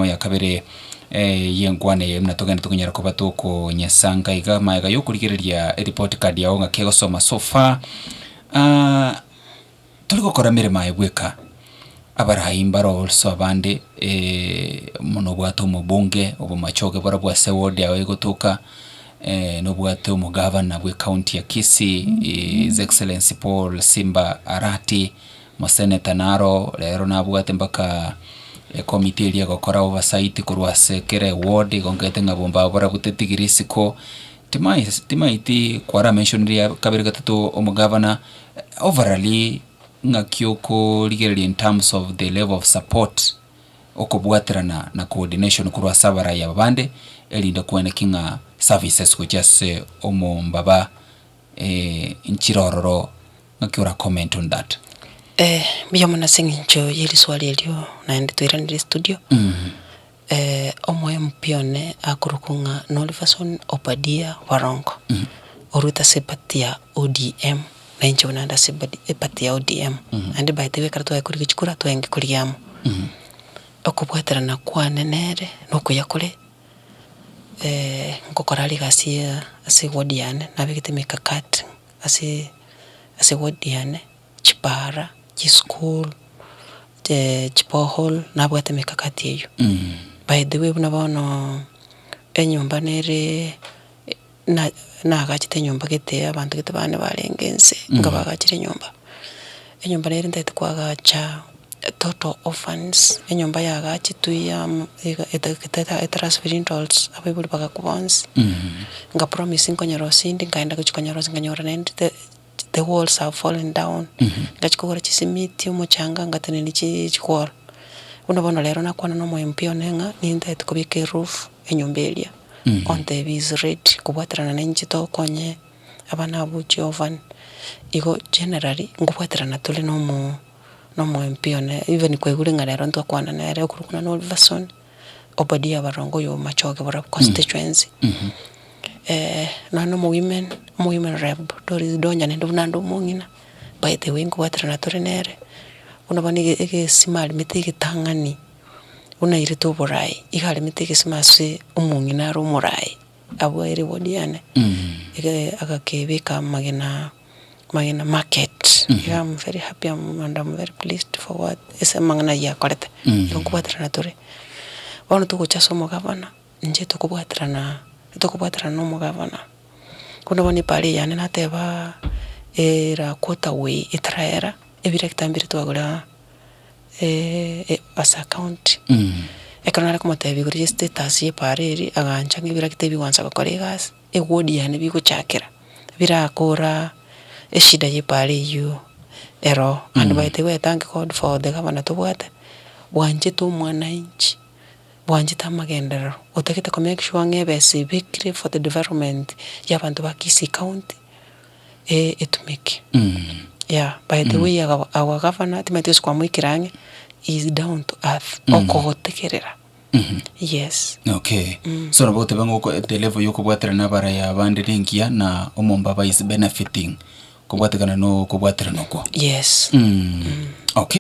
Ya kabere y'enkwana eye buna togende tokonyara koba tokonyesanga iga magega y'okorigereria ereport card yao ng'aki egosoma so far tori gokora emeremo aye bweka, abarai mbaro also abande mono obwate omobunge obomachoge barabwo ase eward yao egotoka, nobwate omogavana bwe county ya Kisii His Excellency Paul Simba Arati. Moseneta naro rero nabwate mpaka ekomiti eria egokora oversight korwa ase kera eward igo nkaete ng'a bombao barabwo tetigiri isiko, timais timaeti kwara mentionire kabere gatato omogavana, overally ng'aki okorigereria in terms of the level of support okobwaterana na coordination korwa ase abarai aba bande, erinde kweneki ng'a services gochia ase omombaba nchire ororo. Naki ora comment on that? Mbuya mono ase eng'encho ye riswali erio naende twairanire studio. Omo MP one akorokwa ng'a Noliverson Obadia Barongo, orwete ase eparty ya ODM, na inche buna nde ase eparty ya ODM. Naende by the way ekero twaye korigia chikura twenge korigia amo. Okobwaterana kwane nere nokuya kore. Nkokora are egasi ase eward yane, nabegete emikakati ase ase eward yane, chipara, chischool, chiborehole, nabwate emikakati eywo. By the way buna bono enyomba nere na nagachete enyomba gete abanto gete bane barenge inse, nkabagachera enyomba. Enyomba nere ntagete koagacha total orphans, enyomba yagachetwe ya iga etarasibiri rentals, abaibori bagakwa bonsi, nka promise nkonyerosia inde nkaenda gochia konyerosia nkanyora naende the the walls have fallen down, ngachia kogora chisimiti, omochanga ngatenenia chi chiwall. Buna bono rero nakwana na omo MP one ng'a nintagete kobeka eroof enyomba eria, ontebia is ready kobwaterana na inche tokonye abana abwo chiorphan. Igo generally nkobwaterana tore na omo na omo MP one even kwaigure ng'a rero ntwakwana nere okorokwa ng'a Nolverson Obadia Barongo oyo o Machoge barabwo constituency. Nonya na omo women, omo women rep Doris Donya naende buna ande omong'ina, by the way nkobwaterana tore nere, buna bono ege egesima aremete egetang'ani, buna airete oborai, iga aremete egesima ase omong'ina are omorai, abwo ere eward yane, iga agakebeka amagena amagena market, iga am very happy and am very pleased for what ase amang'ana aywo akorete, igo nkobwaterana tore. Bono togocha ase omogabana, inche tokobwaterana tokobwaterana na omogabana, buna bono epara eye yane nateba era quarter way etaraera, ebirector mbire twagora ase account. Ekero nare komotebia igoro ya status ya epara eria, agancha ng'a ebirector ebi bigwansa gokora egasi, eward yane bigochakera, birakora eshida ya epara eywo ero. And by the way I thank God for the governor tobwate, bwanchete omwananchi, bwanchete amagenderero, otagete ko make sure ng'a ebesa ebekire for the development ya abanto ba Kisii county, etumeke. Yeah, by the way our our governor timanyeti gose kwamoikera ang'e, he is down to earth, okogotegerera, yes. Okay. So nabo ogoteba ng'a oko the level ya okobwaterana abarai abande nengiya na omombaba is benefiting kobwatekana na okobwaterana okwo. Yes. Okay.